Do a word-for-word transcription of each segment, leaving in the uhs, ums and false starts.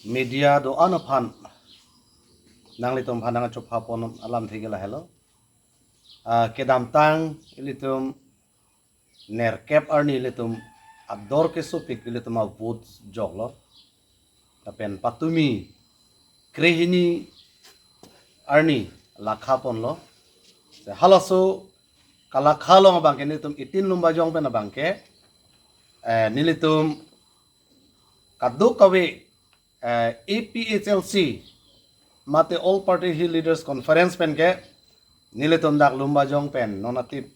Media do-an aphan nanglitum aphan nangchopha pon alamthe ke lahelo. Ah, kedamtang ilitum nerkep arni ilitum ador kesopik ilitum avote joklo. Lapen patumi krehini arni lakha ponlo. Se halaso kalakha along abangke nelitum eighteen Lumbajong pen abangke, eh, nelitum kadokave, eh, A P H L C mate All Party Hill Leaders Conference pen ke nelitum dak Lumbajong pen non atip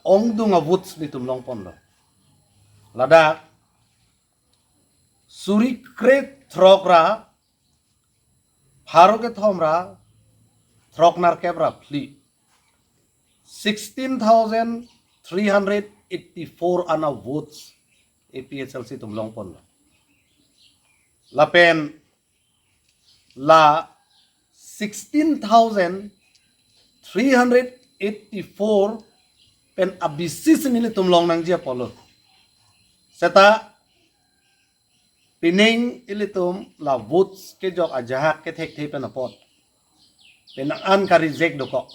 ongdung avotes nelitum long ponlo. Ladak suri krethrok ra pharo kethom ra throk nerkep ra phli, sixteen thousand three hundred eighty-four an avotes A P H L C atum long ponlo. Lapen la sixteen thousand three hundred eighty-four pen abisi si nelitum long nangji apotlo. Seta pining ilitum la votes kejok ajahak kethekthe pen apot penang an ka-reject dokok.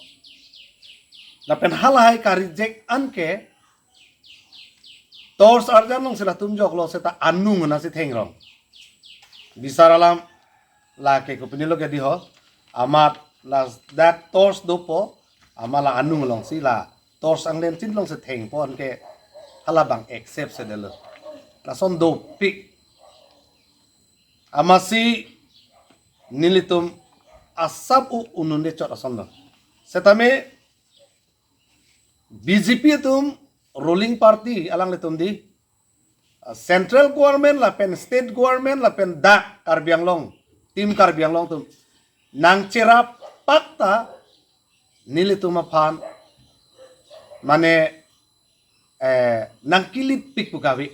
Lapen halahai ka-reject an ke torch arjan along si latum joklo seta anung ana si thengrong. Bisar alam lake kopinilo ke diho, amat ladak torch dopo, amat la anung along si la torch anglen chin along si thengpo, anke halabang accept sedetlo. Lason dopik. Amatsi nelitum asap u ununde chot asonlo. Setame B J P atum ruling party alanglitum di, ah, central government lapen state government lapen dak Karbi Anglong, Team Karbi Anglong atum nangcherap pakta nelitum aphan mane, eh, nangkilip pik pu kave,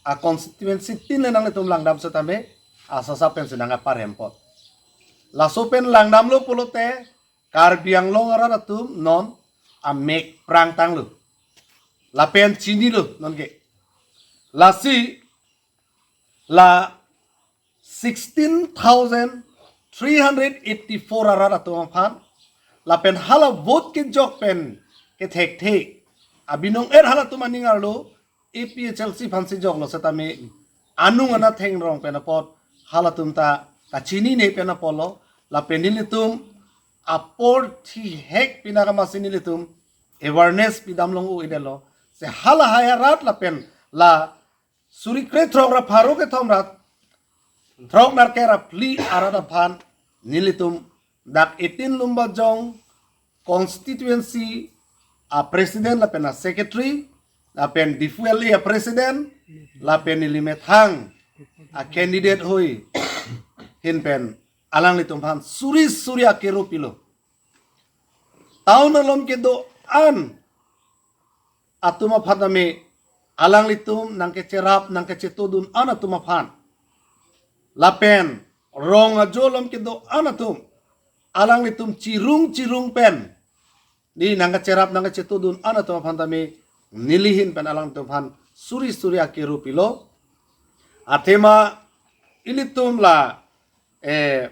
a constituency tin le nanglitum langdam setame asap pen si nangparem apot. Laso pen langdamlo pulote Karbi Anglong arat atum non amek prangtanglo. Lapen chinilo non ke. Lasi la sixteen thousand three hundred eighty-four arat atum aphan, lapen hala vote kejok pen kethekthe abinong er halatum aning arlo A P H L C aphan si joklo setame anung ana thengrong pen apot halatum ta kachinine pen apotlo. Lapen nelitum apor thihek pinaka masi nelitum awareness pidam long u-edetlo. Se halahai arat lapen la suri krethrok ra pharo kethom ra throk nerkep ra phli arat aphan nelitum dak eighteen Lumbajong constituency a president lapen a secretary lapen Diphu L A a president lapen neli methang a candidate hui ahin pen alanglitum aphan suri suri akero pilo. Town along kedo-an atum aphan tame alanglitum nangkecherap nangkechetodun an atum aphan, lapen rong ajo along kedo-an atum alanglitum chirung chirung pen di nangkecherap nangkechetodun an atum aphan tame neli ahin pen alanglitum aphan suri suri akero pilo. Athema ilitum la, eh,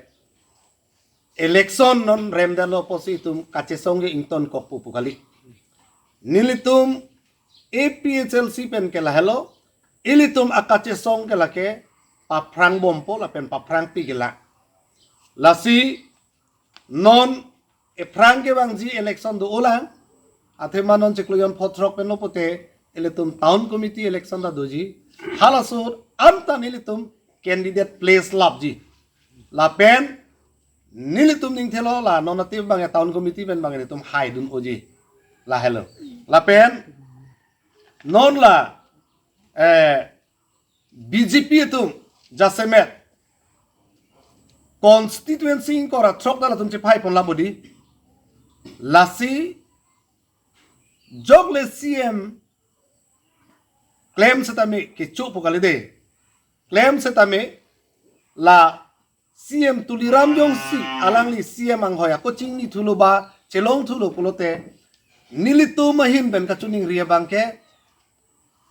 election non remdetlo pusi itum kachesong ke ingtonkok pu pu kali. Nelitum A P H L C pen ke lahelo, ilitum akachesong ke lake paphrang bompo lapen paphrang pik ke la. Lasi non ephrang kevangji election do-olang, athema non chiklo jon phongo throk pen lo pulote ilitum town committee election ta doji. Halaso anta nelitum candidate place lapji. Lapen nelitum ningthelo la non atip abang town committee pen abang nelitum haidun unji. Lahelo. Lapen non la, eh, B J P atum jasemet constituency ingkoi ra throk ta latum chephai pon lam odi. Lasi jokle C M klem setame kecho pu kali de. Klem setame la C M Tuliram jongsi alangli C M anghoi ako chingnithulo ba chelongthulo pulote nelitum ahin pen kachiningri abang ke,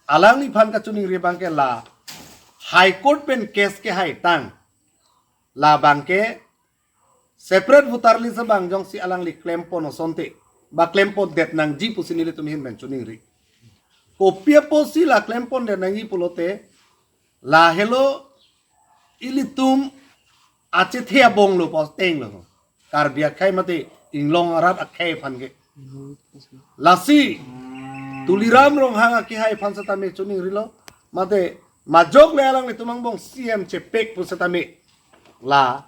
alangliphan kachiningri abang ke la High Court pen case kehaitang, labang ke separate voter list abang jongsi alangli klempon asonte, ba klempon det nangji pusi nelitum ahin pen choningri. Kopi apotsi la klempon det nangji pulote, lahelo ilitum achethe abong lo, posteng lo. Karbi akhei mate inglong arat akhei aphan ke. Lasi Tuliram Ronghang akehai aphan setame choningrilo, mate majok le alanglitum angbong C M chepek pu setame, la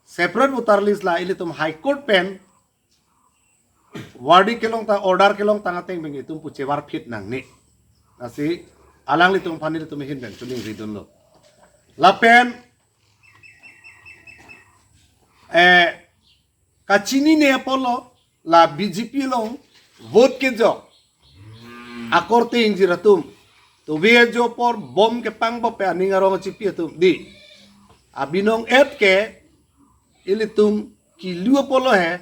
separate voter list la ilitum High Court pen verdict kelongtang, order kelongtang ateng pen itum pu chevarphit nangne. Lasi alanglitum aphan nelitum ahin pen choningridunlo. Lapen, eh, kachinine apotlo, la B J P along vote kejok akorte ingjir atum, tove ajo apor bom kepangboppe aning arong achipi atum di. Abinong et ke ilitum kilu apotlo he,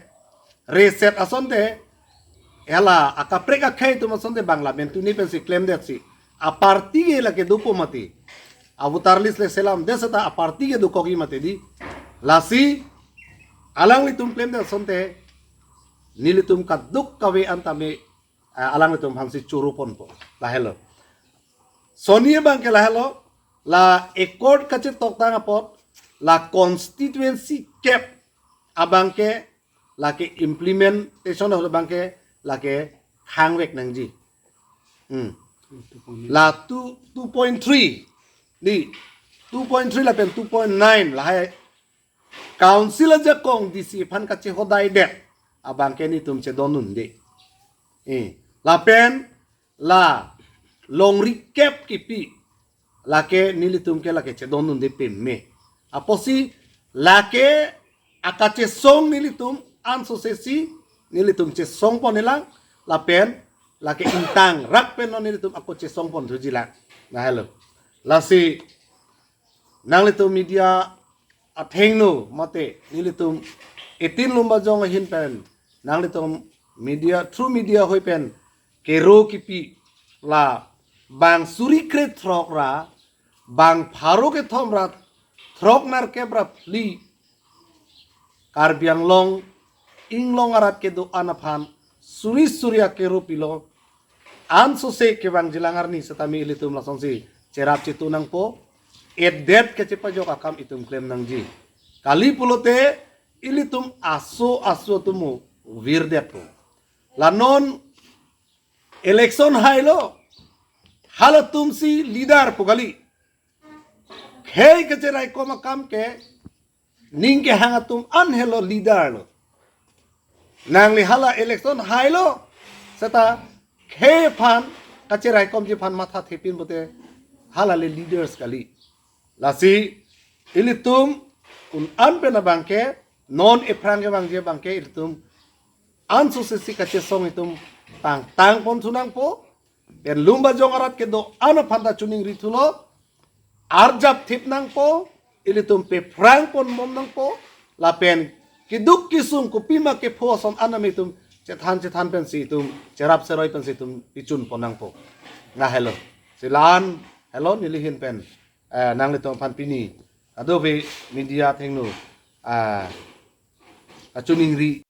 reset asonte, hala akaprek akhei atum asonte bang lamen tuni pensi klemdetsi, aparty ke lake dopo mati. A voter list le selamdet seta aparty ke dokokji mati di. Lasi alanglitum klemdet asonte, nelitum kadokave an tame, ah, alanglitum aphansi choro ponpo. Lahelo. Soni abang ke lahelo, la accord kachetoktang apot, la constituency kep abang ke, lake implementation ahut abang ke, lake khangvek nangji. Hmm. La two, two point three di, two point three lapen two point nine lahai council ajakong D C aphan kachehodaidet abang ke nelitum chedondunde. Eh, lapen la longri kep kipi, lake nelitum ke lake chedondunde peme. Apotsi lake akachesong nelitum ansosesi nelitum chesongpon-elang, lapen lake ingtangrak pen non nelitum ako chesongponthujilang. Lahelo. Lasi nanglitum media athengno mate nelitum eighteen Lumbajong ahin pen, nanglitum media, through media ahoi pen kero kipi, la bang suri krethrok ra, bang pharo kethom ra, throk nerkep ra phli Karbi Anglong inglong arat kedo-an aphan suri suri akero pilo. Ansose kevangjilang arni setame ilitum lasonsi cherap chetu nangpo. Edet kachepajok akam itum klem nangji. Kali pulote ilitum aso aso atum virdetpo. La non election hailo, halatumsi leader pu kali. Khei kacheraikom akam ke ning kehang atum an helo leader lo. Nangli hala election hailo seta khei aphan, kacheraikomji aphan matha thepin pote hala le leaders kali. Lasi ilitum un-an pen abang ke, non ephrang kevangji abang ke ilitum ansosesi kachesong itum tangtang ponthu nangpo. Pen Lumbajong arat kedo-an aphan ta choningrithulo, arjap thip nangpo, ilitum pephrang ponbom nangpo, lapen keduk kesung kopima kepho ason anam itum chethan chethan pensi itum cherap cheroi pensi itum pichun pon nangpo. Lahelo. Si la-an helo neli ahin pen, eh, nanglitum aphan pini kadokave media athengno, ah, kachoningri